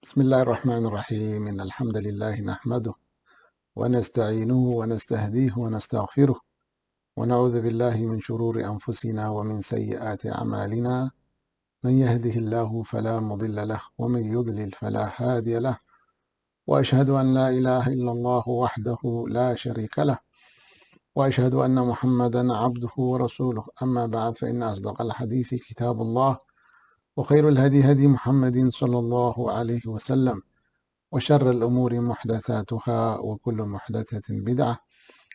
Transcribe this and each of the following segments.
بسم الله الرحمن الرحيم. إن الحمد لله نحمده ونستعينه ونستهديه ونستغفره، ونعوذ بالله من شرور أنفسنا ومن سيئات أعمالنا. من يهده الله فلا مضل له، ومن يضلل فلا هادي له. وأشهد أن لا إله إلا الله وحده لا شريك له، وأشهد أن محمدا عبده ورسوله. أما بعد، فإن أصدق الحديث كتاب الله، وخير الهدي هدي محمد صلى الله عليه وسلم، وشر الأمور محدثاتها، وكل محدثة بدعة،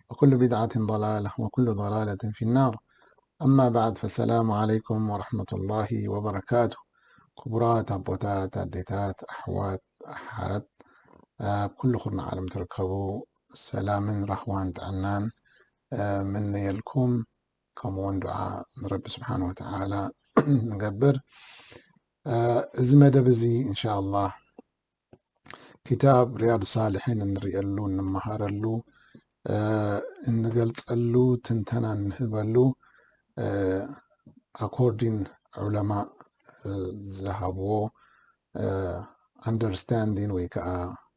وكل بدعة ضلالة، وكل ضلالة في النار. أما بعد، فالسلام عليكم ورحمة الله وبركاته. ክቡራት ኣቦታት፣ ኣዴታት፣ ኣሕዋት፣ ኣሓት፣ ኣብ ኩሉ ኩርናዕ ዓለም ትርከቡ፣ ሰላምን ራህዋን ጥዕናን፣ እ፣ ምነየልኩም። ከምኡውን ዱዓ ንረቢ ስብሓን ወተዓላ ንገብር። እ፣ እዚ መደብ እዚ፣ እንሻኣላህ፣ ኪታብ ሪያድ ሳልሒን እንርእየሉ፣ እንመሃረሉ፣ እ፣ እንገልጸሉ፣ ትንተና እንህበሉ፣ እ፣ ኣኮርዲን ዑለማ፣ እ፣ ዝሃብዎ፣ እ፣ ኣንደርስታንዲን ወይ ከዓ፣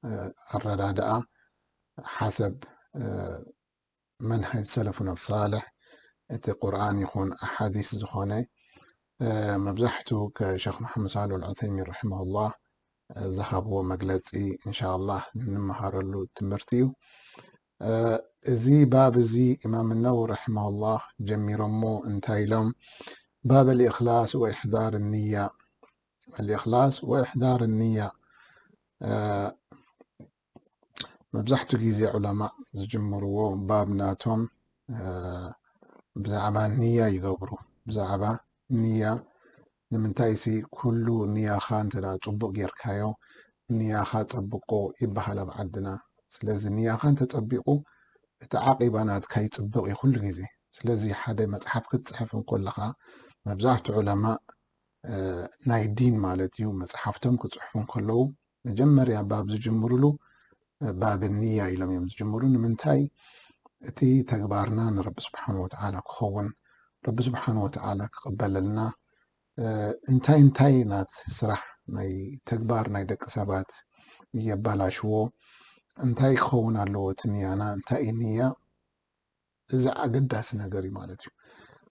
እ፣ ኣረዳድኣ ሓሰብ፣ እ፣ መንሃጅ ሰለፉና ሳልሕ፣ እቲ ቁርኣን ይኹን ኣሓዲስ ዝኾነ፣ እ፣ መብዛሕቱ ከሸኽ መሓመድ ሳልሕ ኣልዑሰይሚን ረሒመሁላህ፣ እ፣ ዝሃብዎ መግለጺ፣ እንሻኣላህ፣ እንመሃረሉ ትምህርቲ እዩ። እ፣ እዚ ባብ እዚ ኢማም ነወዊ ረሒመሁላህ ጀሚሮሞ እንታይ ኢሎም? ባብ ኣልኢኽላስ ወኢሕዳር ንያ። ኣልኢኽላስ ወኢሕዳር ንያ። እ፣ መብዛሕትኡ ግዜ ዑለማእ ዝጅምርዎ ባብ ናቶም፣ እ፣ ብዛዕባ ንያ ይገብሩ። ብዛዕባ ንያ፣ ንምንታይሲ፣ ኩሉ ንያኻ እንተ ደኣ ጽቡቕ ጌርካዮ፣ ንያኻ ጸብቆ ይበሃል ኣብ ዓድና። ስለዚ ንያኻ እንተ ጸቢቑ፣ እቲ ዓቂባ ናትካ ይጽብቕ እዩ ኩሉ ግዜ። ስለዚ ሓደ መጽሓፍ ክትጽሕፍ እንከለኻ፣ መብዛሕትኡ ዑለማእ፣ እ፣ ናይ ዲን ማለት እዩ፣ መጽሓፍቶም ክጽሕፉ እንከለዉ፣ መጀመርያ ባብ ዝጅምሩሉ፣ እ፣ ባብ ንያ ኢሎም እዮም ዝጅምሩ። ንምንታይ? እቲ ተግባርና ንረቢ ስብሓን ወተዓላ ክኸውን፣ ረቢ ስብሓን ወተዓላ ክቕበለልና፣ እ፣ እንታይ እንታይ ናት ስራሕ ናይ ተግባር ናይ ደቂ ሰባት የባላሽዎ፣ እንታይ ክኸውን ኣለዎ እቲ ንያና፣ እንታይ እዩ ንያ፣ እዚ ኣገዳሲ ነገር እዩ ማለት እዩ።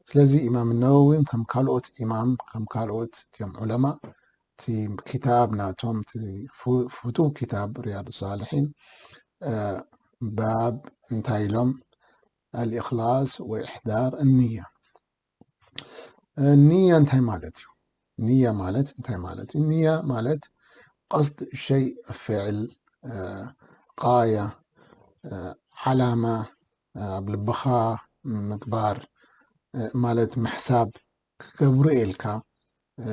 ስለዚ ኢማም ነወዊ ከም ካልኦት ኢማም፣ ከም ካልኦት እትዮም ዑለማ፣ እቲ ኪታብ ናቶም፣ እቲ ፉ-፣ ፍቱው ኪታብ ሪያዱ ሳልሒን፣ እ፣ ባብ እንታይ ኢሎም? ኣልኢኽላስ ወኢሕዳር ንያ። እ፣ ንያ እንታይ ማለት እዩ? ንያ ማለት እንታይ ማለት እዩ? ንያ ማለት ቀስድ ሸይ፣ ፍዕል፣ እ፣ ቃያ፣ እ፣ ዓላማ፣ እ፣ ኣብ ልብኻ ምግባር፣ እ፣ ማለት ምሕሳብ ክገብሩ ኢልካ፣ እ፣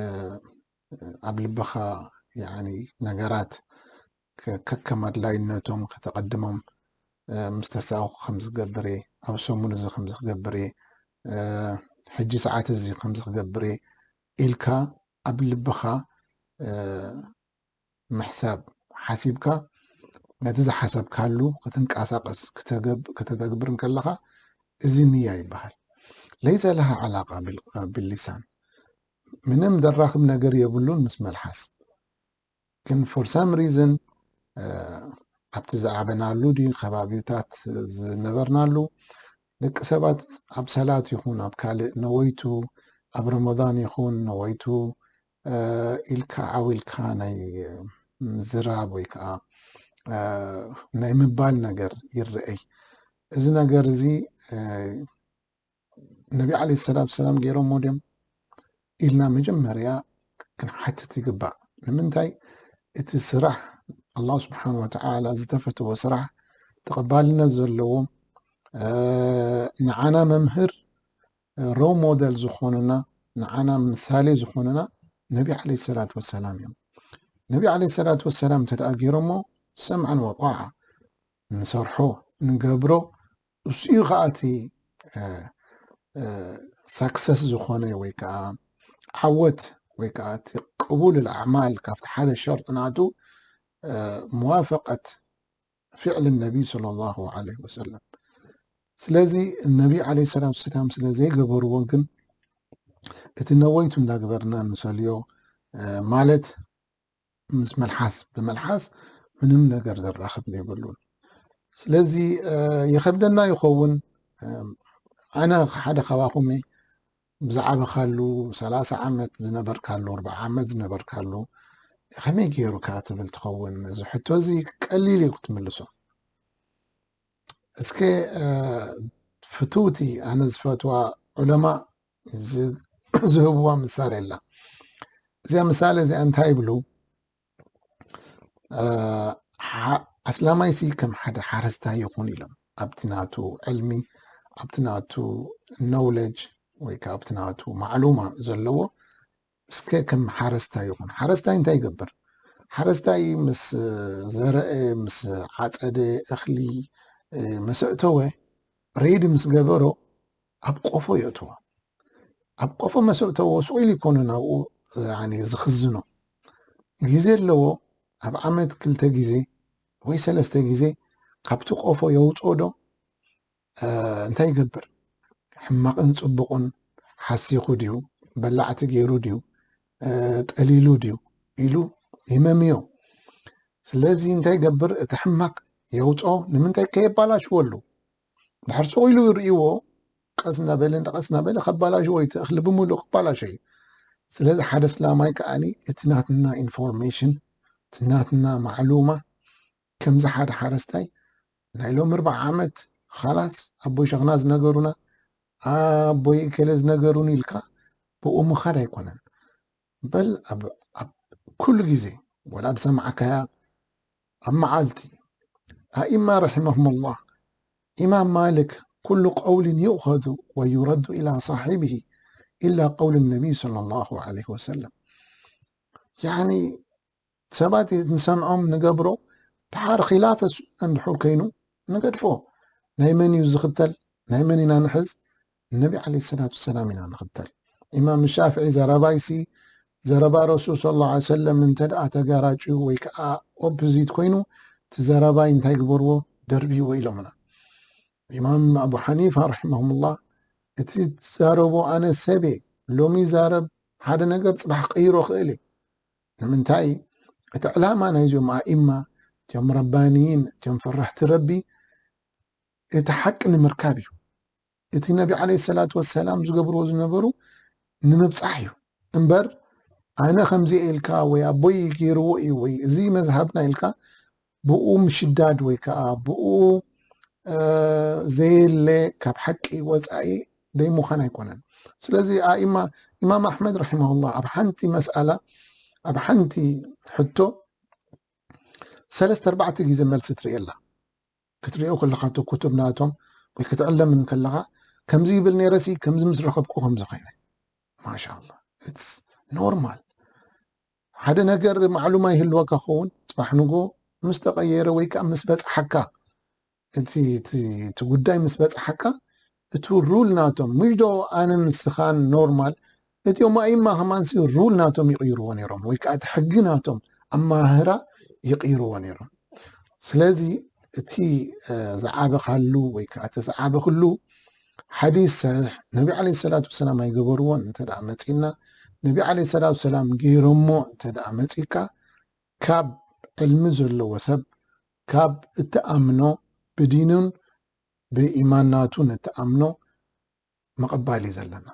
ኣብ ልብኻ፣ ያኒ፣ ነገራት ከ-፣ ከከም ኣድላይነቶም ከተቐድሞም፣ እ፣ ምስ ተሳእኹ ከምዚ ክገብር እየ፣ ኣብ ሰሙን እዚ ከምዚ ክገብር እየ፣ እ፣ ሕጂ ሰዓት እዚ ከምዚ ክገብር እየ ኢልካ ኣብ ልብኻ፣ እ፣ ምሕሳብ ሓሲብካ ነቲ ዝሓሰብካሉ ክትንቀሳቐስ ክተገብ-፣ ከተተግብር እንከለኻ እዚ ንያ ይበሃል። ለይሰ ለሃ ዓላቃ ቢል-፣ ቢልሊሳን። ምንም ደራኽብ ነገር የብሉን ምስ መልሓስ። ግን for some reason፣ እ፣ ኣብቲ ዝዓበናሉ ድዩ ከባቢታት ዝነበርናሉ ደቂ ሰባት ኣብ ሰላት ይኹን ኣብ ካልእ ነወይቱ፣ ኣብ ረመዳን ይኹን ነወይቱ፣ እ፣ ኢልካ ዓው ኢልካ ናይ ምዝራብ ወይ ከዓ፣ እ፣ ናይ ምባል ነገር ይረኣይ። እዚ ነገር እዚ፣ እ፣ ነቢ ዓለይሂ ሰላቱ ሰላም ገይሮሞ ድዮም ኢልና መጀመርያ ክንሓትት ይግባእ። ንምንታይ? እቲ ስራሕ ኣላህ ስብሓን ወተዓላ ዝተፈተዎ ስራሕ፣ ተቐባልነት ዘለዎ፣ እ፣ ንዓና መምህር፣ ሮል ሞዴል ዝኾኑና፣ ንዓና ምሳሌ ዝኾኑና ነቢ ዓለይሂ ሰላቱ ወሰላም እዮም። ነቢ ዓለይሂ ሰላቱ ወሰላም እንተ ደኣ ገይሮሞ፣ ሰምዓን ወጣዓ፣ ንሰርሖ፣ ንገብሮ፣ እሱ እዩ ኸዓ እቲ፣ እ፣ እ፣ ሳክሰስ ዝኾነ ወይ ከዓ ዓወት ወይ ከዓ እቲ ቅቡል ኣዕማል ካብቲ ሓደ ሸርጢ ናቱ፣ እ፣ ሙዋፈቀት ፊዕል ነቢ ሰለላሁ ዐለይሂ ወሰለም። ስለዚ ነቢ ዐለይሂ ሰላቱ ወሰላም ስለ ዘይገበርዎ ግን እቲ ነወይቱ እንዳግበርና ንሰልዮ፣ እ፣ ማለት ምስ መልሓስ፣ ብመልሓስ ምንም ነገር ዘራኽብ የብሉን። ስለዚ ይኸብደና ይኸውን። ኣነ ሓደ ካባኹም ብዝዓበኻሉ፣ ሰላሳ ዓመት ዝነበርካሉ፣ ኣርባዓ ዓመት ዝነበርካሉ ከመይ ገይሩካ ትብል ትኸውን። እዚ ሕቶ እዚ ቀሊል እዩ ክትምልሶ። እስከ ፍትውቲ ኣነ ዝፈትዋ ዑለማ ዝህብዋ ምሳሌ ኣላ። እዚኣ ምሳሌ እዚኣ እንታይ ይብሉ? ኣስላማይሲ ከም ሓደ ሓረስታይ ይኹን ኢሎም፣ ኣብቲ ናቱ ዕልሚ፣ ኣብቲ ናቱ knowledge ወይ ከዓ ኣብቲ ናቱ ማዕሉማ ዘለዎ እስከ ከም ሓረስታይ ይኹን። ሓረስታይ እንታይ ይገብር? ሓረስታይ ምስ ዘረአ፣ ምስ ዓፀደ፣ እኽሊ ምስ ኣእተወ፣ ሬዲ ምስ ገበሮ ኣብ ቆፎ የእትዎ። ኣብ ቆፎ ምስ ኣእተዎ ስቕ ኢሉ ይኮኑ ናብኡ ዝኽዝኖ። ግዜ ኣለዎ። ኣብ ዓመት ክልተ ግዜ ወይ ሰለስተ ግዜ ካብቲ ቆፎ የውፅኦ ዶ እንታይ ይገብር? ሕማቕን ፅቡቕን ሓሲኹ ድዩ? በላዕቲ ገይሩ ድዩ? ጠሊሉ ድዩ? ኢሉ ይመምዮ። ስለዚ እንታይ ይገብር? እቲ ሕማቕ የውፅኦ። ንምንታይ? ከየባላሽወሉ። ድሕር ስቕ ኢሉ ይርእይዎ፣ ቀስ እናበለ ቀስ እናበለ ከባላሽዎ እዩ። እቲ እኽሊ ብምሉእ ክባላሾ እዩ። ስለዚ ሓደ ስላማይ ከዓኒ እቲ ናትና ኢንፎርሜሽን፣ እቲ ናትና ማዕሉማ ከምዚ ሓደ ሓረስታይ ናይ ሎሚ ኣርባዓ ዓመት ኻላስ ኣቦይ ሸኽና ዝነገሩና፣ ኣቦይ ከለ ዝነገሩን ኢልካ ብኡ ምኻድ ኣይኮነን። በል ኣብ ኩሉ ግዜ ወላ ዝሰማዕካያ ኣብ መዓልቲ ኣኢማ ረሒመሁሙላህ ኢማም ማልክ ኩሉ ቀውልን ይእኸዙ ወዩረዱ ኢላ ሳሒብሂ ኢላ ቀውል ነቢይ ሰለላሁ ዐለይሂ ወሰለም። ያኒ ሰባት ንሰምዖም ንገብሮ ድሓር ኺላፈ ሱና እንድሕር ከይኑ ንገድፎ። ናይ መን እዩ ዝኽተል? ናይ መን ኢና ንሕዝ? ነቢ ዓለይሂ ሰላቱ ወሰላም ኢና ንኽተል። ኢማም ሻፍዒ ዘረባይሲ ዘረባ ረሱል ሰለላሁ ዐለይሂ ወሰለም እንተ ደኣ ተጋራጭዩ ወይ ከዓ ኦፖዚት ኮይኑ እቲ ዘረባይ እንታይ ግበርዎ? ደርብይዎ ኢሎምና። ኢማም ኣቡ ሓኒፋ ረሒመሁሙላህ እቲ ትዛረቦ ኣነ ሰብየ ሎሚ ዛረብ ሓደ ነገር ፅባሕ ቀይሮ ክእል እየ። ንምንታይ? እቲ ዕላማ ናይዚኦም ኣኢማ እቲኦም ረባንይን እቲኦም ፈራሕቲ ረቢ እቲ ሓቂ ንምርካብ እዩ። እቲ ነቢ ዓለይሂ ሰላቱ ወሰላም ዝገብርዎ ዝነበሩ ንምብፃሕ እዩ እምበር ኣነ ከምዚ ኢልካ ወይ ኣቦይ ገይርዎ እዩ ወይ እዚ መዝሃብና ኢልካ ብኡ ምሽዳድ ወይ ከዓ ብኡ ዘየለ ካብ ሓቂ ወፃኢ ደይ ምዃን ኣይኮነን። ስለዚ ኣኢማ ኢማም ኣሕመድ ረሒመሁላህ ኣብ ሓንቲ መስኣላ ኣብ ሓንቲ ሕቶ ሰለስተ ኣርባዕተ ግዜ መልሲ ትርእየላ። ክትሪኦ ከለኻ እቲ ኩቱብ ናቶም ወይ ክትዕለምን ከለኻ ከምዚ ይብል ነይረሲ ከምዚ ምስ ረኸብኩ ከምዚ ኮይነ። ማሻላ it's normal። ሓደ ነገር ማዕሉማ ይህልወካ ክኸውን ፅባሕ ንጎ ምስ ተቐየረ ወይ ከዓ ምስ በፅሓካ እቲ እቲ እቲ ጉዳይ ምስ በፅሓካ እቲ ሩል ናቶም ምሽ ዶ ኣነ ንስኻን ኖርማል እቲኦም ኣኢማ ከማንሲ ሩል ናቶም ይቕይርዎ ነይሮም ወይ ከዓ እቲ ሕጊ ናቶም ኣማህራ ይቕይርዎ ነይሮም። ስለዚ እቲ ዝዓበኻሉ ወይ ከዓ እቲ ዝዓበኽሉ ሓዲስ ሰሒሕ ነቢ ዓለይሂ ሰላቱ ወሰላም ኣይገበርዎን እንተ ደኣ መጺእና ነቢ ዓለይሂ ሰላቱ ወሰላም ገይሮሞ እንተ ደኣ መጺእካ ካብ ዕልሚ ዘለዎ ሰብ ካብ እትኣምኖ ብዲኑን ብኢማን ናቱን እትኣምኖ ምቕባል እዩ ዘለና።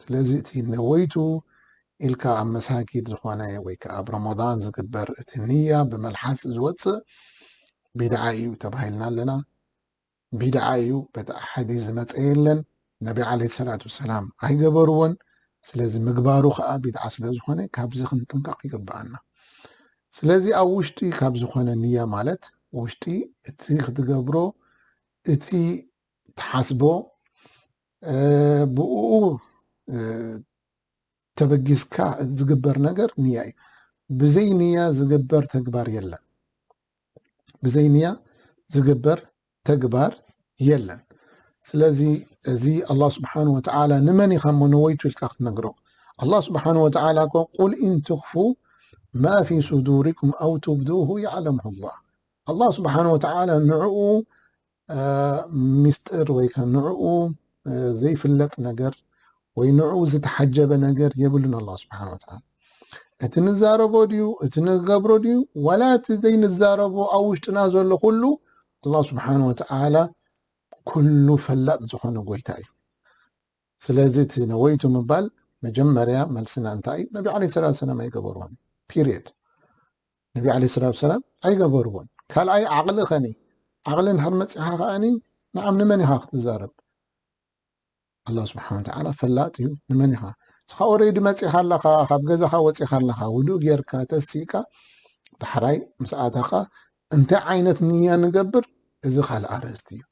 ስለዚ እቲ ነወይቱ ኢልካ ኣብ መሳጊድ ዝኾነ ወይ ከዓ ኣብ ረመዳን ዝግበር እቲ ንያ ብመልሓስ ዝወፅእ ቢድዓ እዩ ተባሂልና ኣለና። ቢድዓ እዩ። በቲ ሓዲስ ዝመፀ የለን። ነቢ ዓለይሂ ሰላቱ ወሰላም ኣይገበርዎን። ስለዚ ምግባሩ ከዓ ቢድዓ ስለ ዝኾነ ካብዚ ክንጥንቀቕ ይግብኣና። ስለዚ ኣብ ውሽጢ ካብ ዝኾነ ንያ ማለት ውሽጢ እቲ ክትገብሮ እቲ ትሓስቦ ብኡ ተበጊስካ ዝግበር ነገር ንያ እዩ። ብዘይ ንያ ዝግበር ተግባር የለን። ብዘይ ንያ ዝግበር ተግባር የለን። ስለዚ እዚ ኣላህ ስብሓን ወተዓላ ንመን ኢኻ እሞ ነወይቱ ኢልካ ክትነግሮ? ኣላህ ስብሓን ወተዓላ እኮ ቁል ኢን ትኽፉ ማ ፊ ሱዱሪኩም ኣው ቱብዱሁ ያዕለምሁ ላህ። ኣላህ ስብሓን ወተዓላ ንዕኡ ሚስጥር ወይ ከዓ ንዕኡ ዘይፍለጥ ነገር ወይ ንዕኡ ዝተሓጀበ ነገር የብሉን። ኣላህ ስብሓን ወተዓላ እቲ ንዛረቦ ድዩ፣ እቲ ንገብሮ ድዩ፣ ዋላ እቲ ዘይንዛረቦ ኣብ ውሽጥና ዘሎ ኩሉ፣ ኣላህ ስብሓን ወተዓላ ኩሉ ፈላጥ ዝኾነ ጎይታ እዩ። ስለዚ እቲ ነወይቱ ምባል መጀመርያ መልስና እንታይ እዩ? ነቢ ዓለይሂ ሰላቱ ሰላም ኣይገበርዎን። ፒሪየድ። ነቢ ዓለይሂ ሰላቱ ሰላም ኣይገበርዎን። ካልኣይ ዓቕሊ ኸኒ፣ ዓቕሊ እንድሕር መፂኻ ኸኣኒ፣ ንዓም ንመን ኢኻ ክትዛረብ? ኣላህ ስብሓን ወተዓላ ፈላጥ እዩ። ንመን ኢኻ? እስኻ ኦረዲ መፂኻ ኣለኻ፣ ካብ ገዛኻ ወፂኻ ኣለኻ፣ ውዱእ ጌርካ ተሲእካ፣ ዳሕራይ ምስ ኣተኻ እንታይ ዓይነት ንያ ንገብር? እዚ ካልእ ኣርእስቲ እዩ።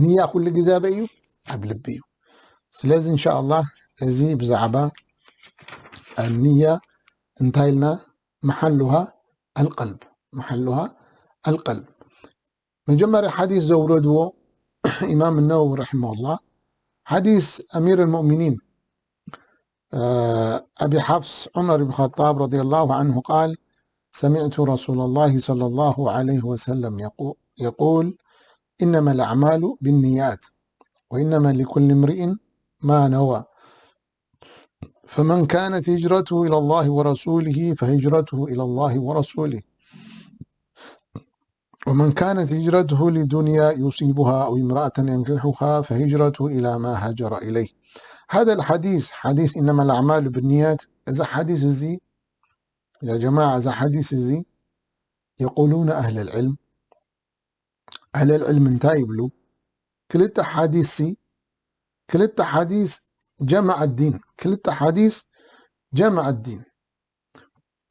ንያ ኩሉ ግዜ ኣበይ እዩ? ኣብ ልቢ እዩ። ስለዚ እንሻ ኣላህ እዚ ብዛዕባ ንያ እንታይ ኢልና? መሓሉሃ ኣልቀልብ፣ መሓሉሃ ኣልቀልብ። መጀመርያ ሓዲስ ዘውረድዎ ኢማም ነወዊ ረሒመሁላህ፣ ሓዲስ ኣሚር ልሙእሚኒን፣ እ፣ ኣቢ ሓፍስ ዑመር ብን ኸጣብ ረዲየላሁ ዐንሁ ቃል፣ ሰሚዕቱ ረሱለላሂ ሰለላሁ ዐለይሂ ወሰለም የቁ-፣ የቁል፣ ኢነማ ልኣዕማሉ ብንያት ወኢነማ ሊኩል እምሪኢን ማ ነዋ። فمن كانت هجرته إلى الله ورسوله فهجرته إلى الله ورسوله، ومن كانت هجرته لدنيا يصيبها أو امرأة ينكحها فهجرته إلى ما هاجر إليه. هذا الحديث، حديث إنما الأعمال بالنيات، እዚ ሓዲስ እዚ፣ ያ ጀማዓ፣ እዚ ሓዲስ እዚ፣ የቁሉነ ኣህለል ዕልም፣ ኣህለል ዕልም እንታይ ይብሉ? ክልተ ሓዲስ ሲ፣ ክልተ ሓዲስ ጀማዓ ዲን፣ ክልተ ሓዲስ ጀማዓ ዲን፣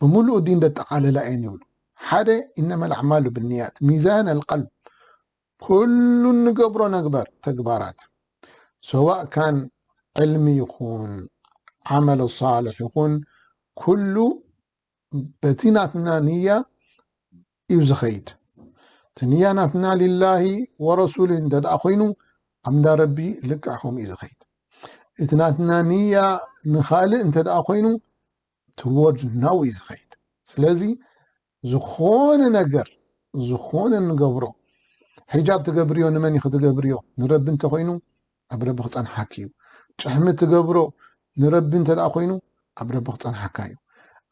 ብምሉኡ ዲን ደጠቓለላ እየን ይብሉ። ሓደ፣ ኢነማ ልኣዕማሉ ብንያት፣ ሚዛን ኣልቀልብ፣ ኩሉ እንገብሮ ነግበር ተግባራት፣ ሰዋእ ካን ዕልሚ ይኹን፣ ዓመል ሳልሕ ይኹን፣ ኩሉ በቲ ናትና ንያ እዩ ዝኸይድ። እቲ ንያ ናትና ሊላሂ ወረሱሊ እንተ ደኣ ኮይኑ፣ ኣብ እንዳ ረቢ ልክዕ ከምኡ እዩ ዝኸይድ። እቲ ናትና ንያ ንኻልእ እንተ ደኣ ኮይኑ፣ ትወርድ ናው እዩ ዝኸይድ። ስለዚ፣ ዝኾነ ነገር፣ ዝኾነ ንገብሮ፣ ሒጃብ ትገብርዮ ንመን እዩ ክትገብርዮ? ንረቢ እንተኾይኑ፣ ኣብ ረቢ ክጸንሓኪ እዩ። ጭሕሚ ትገብሮ ንረቢ እንተ ደኣ ኮይኑ፣ ኣብ ረቢ ክጸንሓካ እዩ።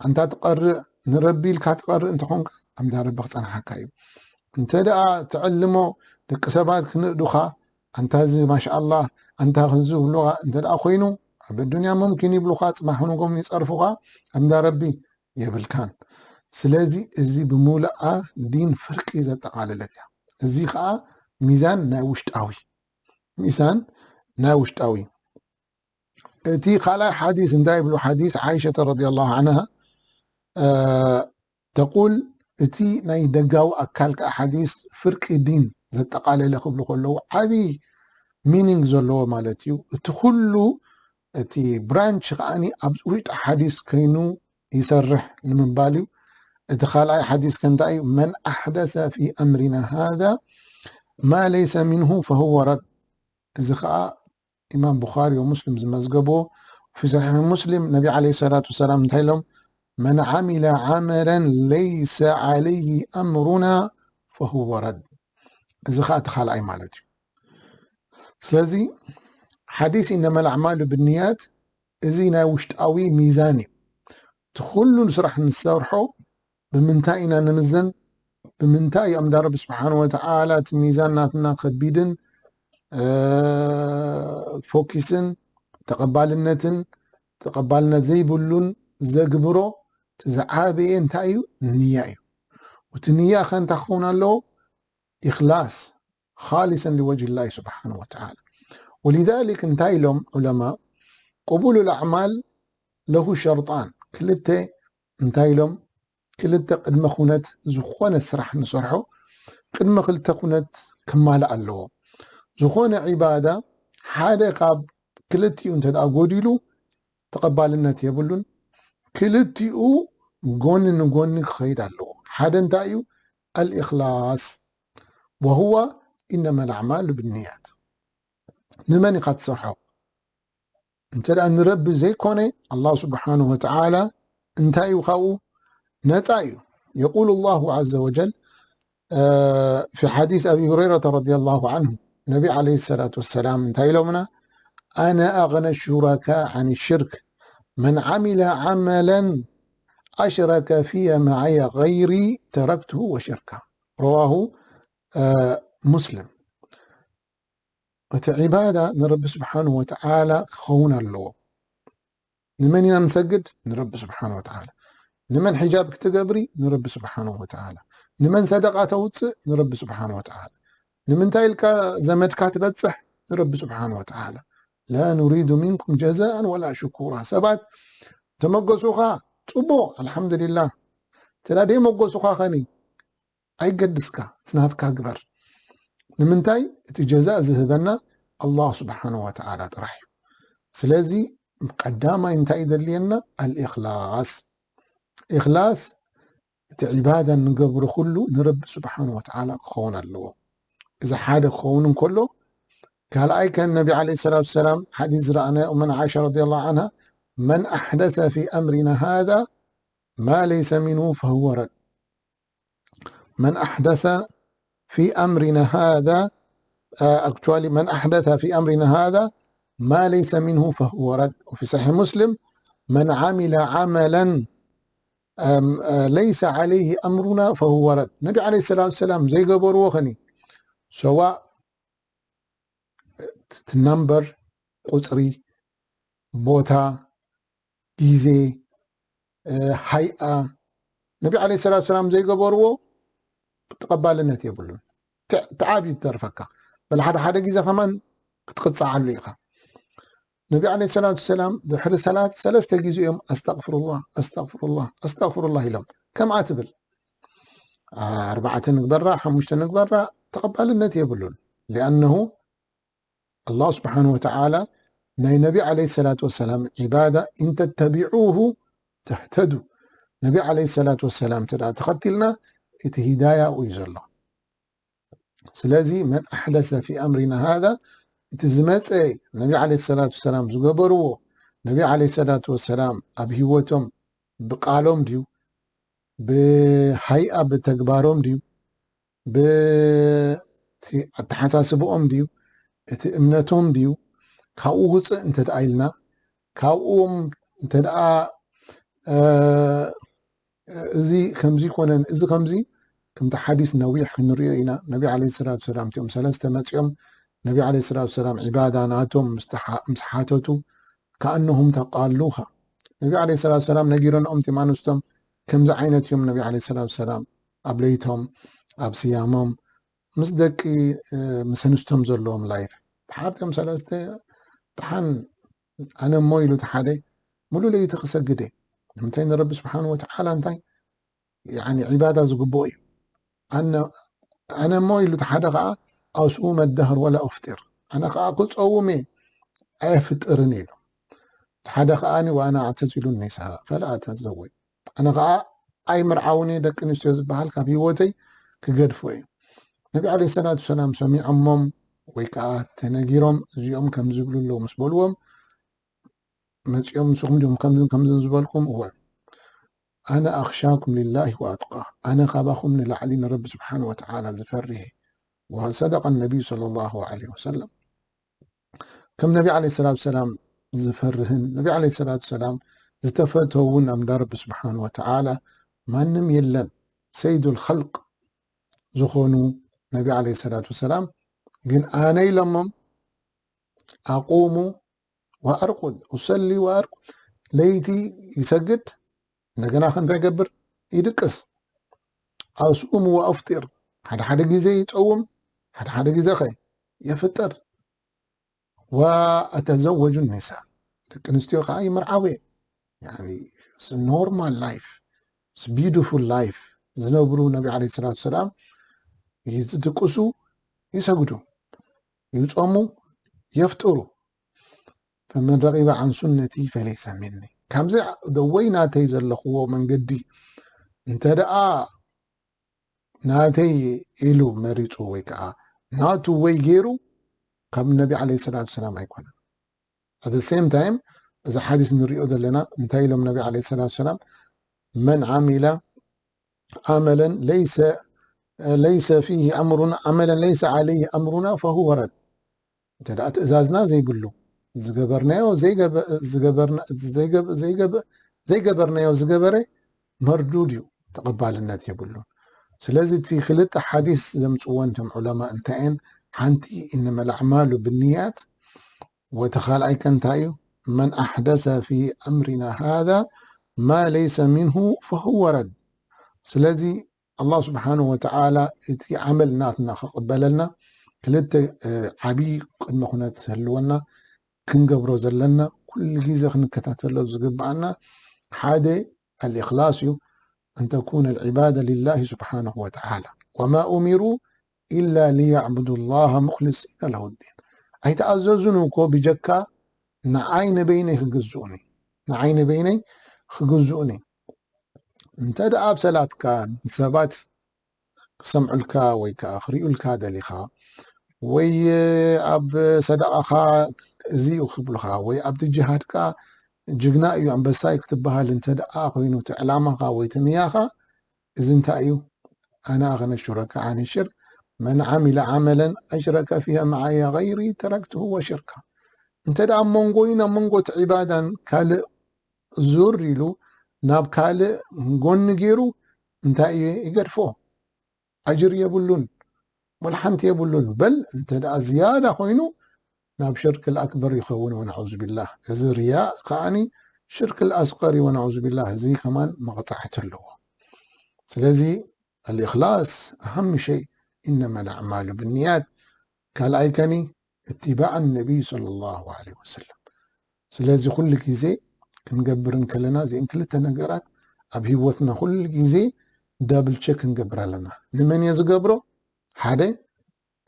ኣንታ ትቐርእ ንረቢ ኢልካ ትቐርእ እንተኾንካ፣ ኣብ እንዳ ረቢ ክጸንሓካ እዩ። እንተ ደኣ ትዕልሞ ደቂ ሰባት ክንእዱኻ፣ ኣንታ እዚ ማሻኣላህ፣ ኣንታ ክንዚ ይብሉኻ እንተ ደኣ ኮይኑ፣ ኣብ ኣዱንያ ሙምኪን ይብሉኻ፣ ጽባሕ ንጎም ይጸርፉኻ፣ ኣብ እንዳ ረቢ የብልካን። ስለዚ እዚ ብምሉኣ ዲን ፍርቂ ዘጠቓለለት እያ። እዚ ኸኣ ሚዛን ናይ ውሽጣዊ፣ ሚዛን ናይ ውሽጣዊ። እቲ ካልኣይ ሓዲስ እንታይ ይብሉ? ሓዲስ ዓይሸተ ረዲየላሁ ዐንሃ፣ እ፣ ተቁል፣ እቲ ናይ ደጋዊ ኣካል ከኣ ሓዲስ ፍርቂ ዲን ዘጠቓለለ ክብሉ ከለዉ ዓቢ ሚኒንግ ዘለዎ ማለት እዩ። እቲ ኩሉ እቲ ብራንች ከኣኒ ኣብ ውሽጢ ሓዲስ ከይኑ ይሰርሕ ንምባል እዩ። እቲ ካልኣይ ሓዲስ ከ እንታይ እዩ? መን ኣሕደሰ ፊ ኣምሪና ሃዛ ማ ለይሰ ሚንሁ ፈሁወ ረድ። እዚ ከኣ ኢማም ቡኻሪ ወሙስሊም ዝመዝገብዎ። ፊ ሰሒሕ ሙስሊም ነቢ ዓለይሂ ሰላቱ ወሰላም እንታይ ኢሎም? መን ዓሚለ ዓመለን ለይሰ ዓለይሂ ኣምሩና ፈሁወ ረድ። እዚ ከኣ እቲ ካልኣይ ማለት እዩ። ስለዚ ሓዲስ ኢነማ ልኣዕማሉ ብንያት፣ እዚ ናይ ውሽጣዊ ሚዛን እዩ። እቲ ኩሉ ስራሕ ንሰርሖ ብምንታይ ኢና ንምዘን? ብምንታይ እዩ ኣምዳ ረቢ ስብሓን ወተዓላ እቲ ሚዛን ናትና ከቢድን፣ እ፣ ፎኪስን ተቐባልነትን ተቐባልነት ዘይብሉን ዘግብሮ? እቲ ዝዓበየ እንታይ እዩ? ንያ እዩ። እቲ ንያ ከ እንታይ ክኸውን ኣለዎ? ኢኽላስ፣ ኻሊሰን ሊወጅህ ላሂ ስብሓን ወተዓላ። ወሊዛሊክ እንታይ ኢሎም ዑለማ? ቅቡሉል ኣዕማል ለሁ ሸርጣን፣ ክልተ እንታይ ኢሎም? ክልተ ቅድመ ኩነት ዝኾነ ስራሕ ንሰርሖ፣ ቅድመ ክልተ ኩነት ክማላእ ኣለዎ። ዝኾነ ዒባዳ ሓደ ካብ ክልቲኡ እንተ ደኣ ጎዲሉ ተቐባልነት የብሉን። ክልቲኡ ጎኒ ንጎኒ ክኸይድ ኣለዎ። ሓደ እንታይ እዩ? ኣልኢኽላስ። ወሁወ ኢነማ ልኣዕማሉ ብንያት። ንመን ኢኻ ትሰርሖ? እንተ ደኣ ንረቢ ዘይኮነ፣ ኣላህ ስብሓንሁ ወተዓላ እንታይ እዩ ካብኡ? ነጻ እዩ። የቁሉ ኣላሁ ዐዘ ወጀል፣ እ፣ ፊ ሓዲስ ኣቢ ሁረይረተ ረዲየላሁ ዐንሁ፣ ነቢ ዓለይሂ ሰላቱ ወሰላም እንታይ ኢሎምና? ኣነ ኣግነ ሹረካ ዐን ሽርክ፣ መን ዓሚለ ዓመለን أشرك في معي غيري تركته وشركه. رواه مسلم. እቲ ዒባዳ ንረቢ ስብሓን ወተዓላ ክኸውን ኣለዎ። ንመን ኢና ንሰግድ? ንረቢ ስብሓን ወተዓላ። ንመን ሕጃብ ክትገብሪ? ንረቢ ስብሓን ወተዓላ። ንመን ሰደቃ ተውፅእ? ንረቢ ስብሓን ወተዓላ። ንምንታይ ኢልካ ዘመድካ ትበፅሕ? ንረቢ ስብሓን ወተዓላ። ላ ኑሪዱ ሚንኩም ጀዛእን ወላ ሽኩራ። ሰባት ተመገሱኻ፣ ፅቡቕ፣ ኣልሓምዱሊላህ። ተዳ ደይ መጎሱኻ ኸኒ ኣይገድስካ፣ እቲ ናትካ ግበር። ንምንታይ? እቲ ጀዛእ ዝህበና ኣላህ ስብሓን ወተዓላ ጥራሕ እዩ። ስለዚ ቀዳማይ እንታይ ይደልየና? ኣልእኽላስ። እኽላስ፣ እቲ ዒባዳ እንገብሮ ኩሉ ንረቢ ስብሓን ወተዓላ ክኸውን ኣለዎ። እዚ ሓደ ክኸውን እንከሎ፣ ካልኣይ ከም ነቢ ዓለይሂ ሰላቱ ሰላም ሓዲስ ዝረኣናዮ እመን ዓኢሻ ረዲየላሁ ዓንሃ፣ መን ኣሕደሰ ፊ ኣምሪና ሃዛ ማ ለይሰ ሚንሁ ፈሁወ ረድ። መን ኣሕደሰ ፊ ኣምሪና ሃዛ፣ ኣክቹዋሊ፣ መን ኣሕደሰ ፊ ኣምሪና ሃዛ ማ ለይሰ ሚንሁ ፈሁወ ረድ። ወፊ ሰሒሕ ሙስሊም፣ መን ዓሚለ ዓመለን ለይሰ ዓለይህ ኣምሩና ፈሁወ ረድ። ነቢ ዓለይሂ ሰላቱ ሰላም ዘይገበርዎ ኸኒ፣ ሰዋእ እቲ ናምበር፣ ቁፅሪ፣ ቦታ፣ ግዜ፣ ሃይኣ፣ ነቢ ዓለይሂ ሰላቱ ሰላም ዘይገበርዎ ተቐባልነት የብሉን። ተዓብዩ ትተርፈካ። በል ሓደ ሓደ ግዜ ከማን ክትቕፃዓሉ ኢኻ። ነቢ ዓለይሂ ሰላቱ ሰላም ድሕሪ ሰላት ሰለስተ ግዜ እዮም ኣስተቕፍሩላህ፣ ኣስተቕፍሩላህ፣ ኣስተቕፍሩላህ ኢሎም። ከምኣ ትብል። ኣርባዕተ ንግበራ፣ ሓሙሽተ ንግበራ፣ ተቐባልነት የብሉን። ሊኣነሁ ኣላህ ስብሓን ወተዓላ ናይ ነቢ ዓለይሂ ሰላቱ ወሰላም ዒባዳ፣ ኢን ተተቢዑሁ ተህተዱ። ነቢ ዓለይሂ ሰላቱ ወሰላም እንተ ደኣ ተኸቲልና፣ እቲ ሂዳያ ኣብኡ እዩ ዘሎ። ስለዚ መን ኣሕደሰ ፊ ኣምሪና ሃዛ፣ እቲ ዝመፀ ነቢ ዓለይሂ ሰላቱ ወሰላም ዝገበርዎ፣ ነቢ ዓለይሂ ሰላቱ ወሰላም ኣብ ህይወቶም ብቃሎም ድዩ፣ ብሃይኣ ብተግባሮም ድዩ፣ ብቲ ኣተሓሳስብኦም ድዩ፣ እቲ እምነቶም ድዩ፣ ካብኡ ውፅእ እንተ ደኣ ኢልና፣ ካብኡም እንተ ደኣ እዚ ከምዚ ይኮነን፣ እዚ ከምዚ፣ ከምቲ ሓዲስ ነዊሕ ክንሪኦ ኢና። ነቢ ዓለይሂ ሰላቱ ሰላም እቲኦም ሰለስተ መፂኦም፣ ነቢ ዓለይሂ ሰላቱ ሰላም ዒባዳ ናቶም ምስ ተሓ-፣ ምስ ሓተቱ፣ ከኣነሁም ተቃሉሃ። ነቢ ዓለይሂ ሰላቱ ሰላም ነጊሮንኦም፣ እቲም ኣንስቶም ከምዚ ዓይነት እዮም። ነቢ ዓለይሂ ሰላቱ ሰላም ኣብ ለይቶም፣ ኣብ ስያሞም፣ ምስ ደቂ፣ እ፣ ምስ ኣንስቶም ዘለዎም ላይፍ። ድሓር እቲኦም ሰለስተ፣ ደሓን ኣነ እሞ ኢሉ እቲ ሓደ፣ ሙሉእ ለይቲ ክሰግድ እየ። ንምንታይ? ንረቢ ስብሓን ወተዓላ እንታይ፣ ያኒ፣ ዒባዳ ዝግብኦ እዩ። ኣነ፣ ኣነ እሞ ኢሉ እቲ ሓደ ኸዓ፣ ኣስኡመ ደህር ወላ ኡፍጢር። ኣነ ኸዓ ክጸውም እየ፣ ኣየፍጥርን ኢሉ። እቲ ሓደ ኸዓኒ፣ ወኣና ኣዕተዚሉ ኒሳ ፈላ ኣተዘወጅ። ኣነ ኸዓ ኣይምርዓውን እየ፣ ደቂ ኣንስትዮ ዝበሃል ካብ ህይወተይ ክገድፎ እየ። ነቢ ዓለይሂ ሰላቱ ሰላም ሰሚዖሞም ወይ ከዓ ተነጊሮም፣ እዚኦም ከም ዝብሉ ኣለዉ ምስ በልዎም፣ መፂኦም፣ ንስኹም ዲኹም ከምዝን ከምዝን ዝበልኩም? እወ። ኣነ ኣኽሻኩም ሊላሂ ወኣትቃ፣ ኣነ ካባኹም ንላዕሊ ንረቢ ስብሓን ወተዓላ ዝፈርህ። ወሰደቀ ነቢዩ ሰለላሁ ዐለይሂ ወሰለም። ከም ነቢ ዓለይሂ ሰላቱ ሰላም ዝፈርህን ነቢ ዓለይሂ ሰላቱ ሰላም ዝተፈተውን ኣብ እንዳ ረቢ ስብሓን ወተዓላ ማንም የለን። ሰይዱል ኸልቅ ዝኾኑ ነቢ ዓለይሂ ሰላቱ ወሰላም ግን ኣነ ኢሎሞም፣ ኣቁሙ ወኣርቁድ፣ ኡሰሊ ወኣርቁድ፣ ለይቲ ይሰግድ፣ እንደገና ከ እንታይ ይገብር? ይድቅስ። ኣስኡሙ ወኣፍጢር፣ ሓደ ሓደ ግዜ ይጸውም፣ ሓደ ሓደ ግዜ ኸ የፍጥር። ወኣተዘወጁ ኒሳ፣ ደቂ ኣንስትዮ ከዓ ይምርዓው እየ። ያኒ፣ ኖርማል ላይፍ፣ ቢዩቲፉል ላይፍ ዝነብሩ ነቢ ዓለይሂ ሰላቱ ሰላም ይድቅሱ፣ ይሰግዱ፣ ይጾሙ፣ የፍጥሩ። ፈመን ረጊበ ዓን ሱነቲ ፈለይሰ ሚኒ። ካብዚ ደወይ ናተይ ዘለኽዎ መንገዲ እንተ ደኣ ናተይ ኢሉ መሪጹ ወይ ከዓ ናቱ ወይ ገይሩ፣ ካብ ነቢ ዓለይሂ ሰላቱ ሰላም ኣይኮነን። ኣት ሴም ታይም፣ እዚ ሓዲስ ንሪኦ ዘለና እንታይ ኢሎም ነቢ ዓለይሂ ሰላቱ ሰላም? መን ዓሚለ ዓመለን ለይሰ፣ ለይሰ ፊሂ ኣምሩና፣ ዓመለን ለይሰ ዓለይሂ ኣምሩና ፈሁወ ረድ። እንተ ደኣ ትእዛዝና ዘይብሉ፣ ዝገበርናዮ ዘይገበ-፣ ዝገበርና-፣ ዘይገብ-፣ ዘይገብ-፣ ዘይገበርናዮ ዝገበረ፣ መርዱድ እዩ፣ ተቐባልነት የብሉን። ስለዚ እቲ ክልተ ሓዲስ ዘምፅወን እቶም ዑለማ እንታይ እየን? ሓንቲ إنما الأعمال بالنيات፣ ወቲ ካልኣይ ከ እንታይ እዩ? من أحدث في أمرنا هذا ما ليس منه فهو رد። ስለዚ ኣላህ ስብሓንሁ ወተዓላ እቲ ዓመል ናትና ክቕበለልና ክልተ ዓብዪ ቅድመ ኩነት ህልወና ክንገብሮ ዘለና ኩሉ ግዜ ክንከታተሎ ዝግብኣና ሓደ الإخلاص እዩ። أن تكون العبادة لله سبحانه وتعالى وما أمروا إلا ليعبدوا الله مخلصين له الدين። ኣይተኣዘዙን እኮ ብጀካ ንዓይ ንበይነይ ክግዝኡኒ፣ ንዓይ ንበይነይ ክግዝኡኒ። እንተ ደኣ ኣብ ሰላትካ ንሰባት ክሰምዑልካ ወይ ከዓ ክሪኡልካ ደሊኻ ወይ ኣብ ሰደቓኻ እዚ እዩ ክብሉኻ ወይ ኣብቲ ጅሃድካ ጅግና እዩ ኣንበሳ እዩ ክትበሃል እንተ ደኣ ኮይኑ እቲ ዕላማኻ ወይ እቲ ንያኻ እዚ እንታይ እዩ? أنا أغنى الشركاء عن الشرك من عمل عملا أشرك فيه معي غيري تركته وشركه። እንተ ደኣ ኣብ መንጎይን ኣብ መንጎ እቲ ዒባዳን ካልእ ዙር ኢሉ ናብ ካልእ ጎኒ ገይሩ እንታይ እዩ ይገድፎ? ኣጅር የብሉን፣ ወላ ሓንቲ የብሉን። በል እንተ ደኣ ዝያዳ ኮይኑ ናብ ሽርክ ኣልኣክበር ይኸውን ወነዑዙ ቢላህ። እዚ ርያእ ከዓኒ ሽርክ ኣልኣስቀር እዩ ወነዑዙ ቢላህ። እዚ ከማን መቕጻዕቲ ኣለዎ። ስለዚ الإخلاص أهم شيء إنما الأعمال بالنيات። ካልኣይ ከኒ اتباع النبي صلى الله عليه وسلم። ስለዚ ኩሉ ግዜ ክንገብር እንከለና እዚአን ክልተ ነገራት ኣብ ህይወትና ኩሉ ግዜ ዳብል ቸክ ክንገብር ኣለና። ንመን እየ ዝገብሮ? ሓደ፣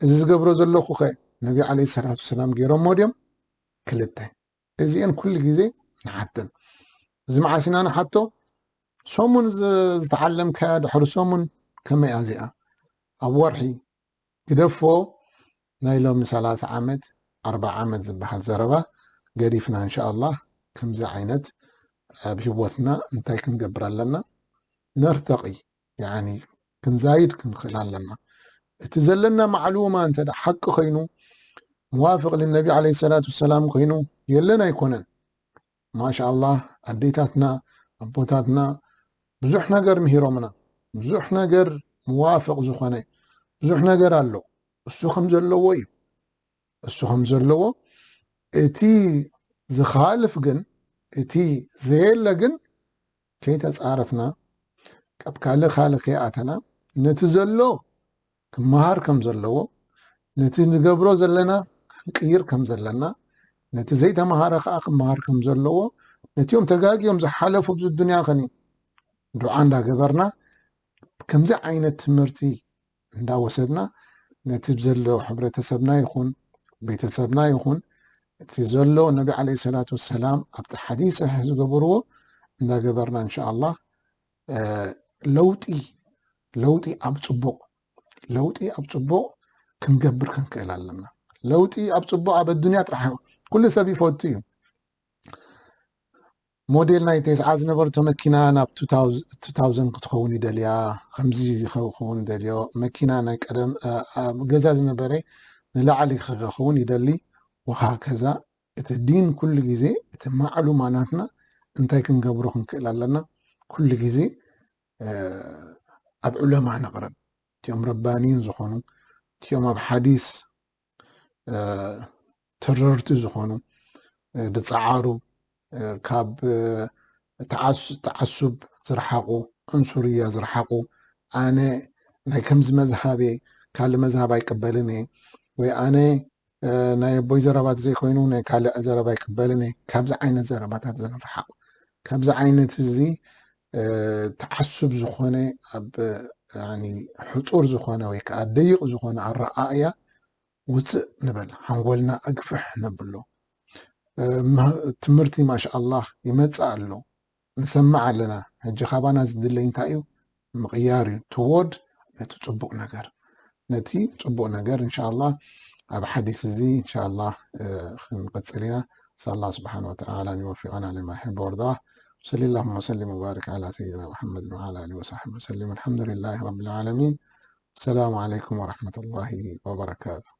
እዚ ዝገብሮ ዘለኹ ኸ ነቢ ዓለይሂ ሰላቱ ሰላም ገይሮሞ ድዮም? ክልተ፣ እዚአን ኩሉ ግዜ ንሓተን። እዚ መዓስ ኢና ንሓቶ? ሰሙን ዝ-፣ ዝተዓለምካያ ድሕሪ ሰሙን ከመይ እያ እዚኣ? ኣብ ወርሒ ግደፎ ናይ ሎሚ ሰላሳ ዓመት፣ ኣርባዓ ዓመት ዝበሃል ዘረባ ገዲፍና፣ እንሻኣላህ፣ ከምዚ ዓይነት ኣብ ህይወትና እንታይ ክንገብር ኣለና? ነርተቒ፣ ያኒ ክንዛይድ ክንኽእል ኣለና። እቲ ዘለና ማዕሉማ እንተ ደኣ ሓቂ ኮይኑ፣ ሙዋፍቕ ልነቢ ዓለይሂ ሰላቱ ወሰላም ኮይኑ፣ የለን ኣይኮነን። ማሻኣላህ፣ ኣዴታትና፣ ኣቦታትና ብዙሕ ነገር ምሂሮምና። ብዙሕ ነገር ሙዋፍቕ ዝኾነ ብዙሕ ነገር ኣሎ። እሱ ከም ዘለዎ እዩ። እሱ ከም ዘለዎ፣ እቲ ዝኻልፍ ግን፣ እቲ ዘየለ ግን ከይተጻረፍና፣ ካብ ካልእ ካልእ ከይኣተና፣ ነቲ ዘሎ ክመሃር ከም ዘለዎ፣ ነቲ ንገብሮ ዘለና ክንቅይር ከም ዘለና፣ ነቲ ዘይተመሃረ ከኣ ክመሃር ከም ዘለዎ፣ ነቲኦም ተጋግዮም ዝሓለፉ ኣብዚ ዱንያ ኸኒ ዱዓ እንዳገበርና፣ ከምዚ ዓይነት ትምህርቲ እንዳወሰድና፣ ነቲ ዘሎ ሕብረተሰብና ይኹን ቤተሰብና ይኹን እቲ ዘሎ ነቢ ዓለይሂ ሰላቱ ወሰላም ኣብቲ ሓዲስ ሰሒሕ ዝገበርዎ እንዳገበርና፣ እንሻኣላህ፣ እ፣ ለውጢ፣ ለውጢ ኣብ ጽቡቕ፣ ለውጢ ኣብ ጽቡቕ ክንገብር ክንክእል ኣለና። ለውጢ ኣብ ጽቡቕ ኣብ ኣዱንያ ጥራሕ ኣይኮን። ኩሉ ሰብ ይፈቱ እዩ። ሞዴል ናይ ተስዓ ዝነበረቶ መኪና ናብ ቱ ታውዘንድ፣ ቱ ታውዘንድ ክትኸውን ይደልያ፣ ከምዚ ክኸውን ይደልዮ፣ መኪና ናይ ቀደም፣ እ፣ ኣብ ገዛ ዝነበረ ንላዕሊ ክኸውን ይደሊ፣ ወሃከዛ። እቲ ዲን ኩሉ ግዜ፣ እቲ ማዕሉማ ናትና እንታይ ክንገብሮ ክንክእል ኣለና? ኩሉ ግዜ፣ እ፣ ኣብ ዑለማ ንቕረብ። እቲኦም ረባኒን ዝኾኑ፣ እቲኦም ኣብ ሓዲስ፣ እ፣ ተረርቲ ዝኾኑ፣ እ፣ ዝጸዓሩ፣ እ፣ ካብ፣ እ፣ ተዓስ-፣ ተዓሱብ ዝረሓቑ፣ ዑንሱርያ ዝረሓቑ፣ ኣነ ናይ ከምዚ መዝሃብ እየ፣ ካልእ መዝሃብ ኣይቅበልን እየ፣ ወይ ኣነ፣ እ፣ ናይ ኣቦይ ዘረባ ዘይኮይኑ ናይ ካልእ ዘረባ ኣይቅበልን እየ፣ ካብዚ ዓይነት ዘረባታት ዝንርሓቕ። ካብዚ ዓይነት እዚ፣ እ፣ ተዓሱብ ዝኾነ፣ ኣብ፣ ያኒ፣ ሕጹር ዝኾነ ወይ ከኣ ደይቕ ዝኾነ ኣረኣእያ ውፅእ ንበል፣ ሓንጎልና ኣግፍሕ ነብሎ። እ፣ መ-፣ ትምህርቲ ማሻኣላህ ይመጽእ ኣሎ፣ ንሰምዕ ኣለና። ሕጂ ካባና ዝድለይ እንታይ እዩ? ምቕያር እዩ፣ ትዎርድ ነቲ ጽቡቕ ነገር፣ ነቲ ጽቡቕ ነገር። እንሻኣላህ ኣብ ሓዲስ እዚ እንሻኣላህ፣ እ፣ ክንቅጽል ኢና። نسأل الله سبحانه وتعالى أن يوفقنا لما يحب ويرضاه. صلى اللهم وسلم وبارك على سيدنا محمد وعلى آله وصحبه وسلم. الحمد لله رب العالمين. السلام عليكم ورحمة الله وبركاته.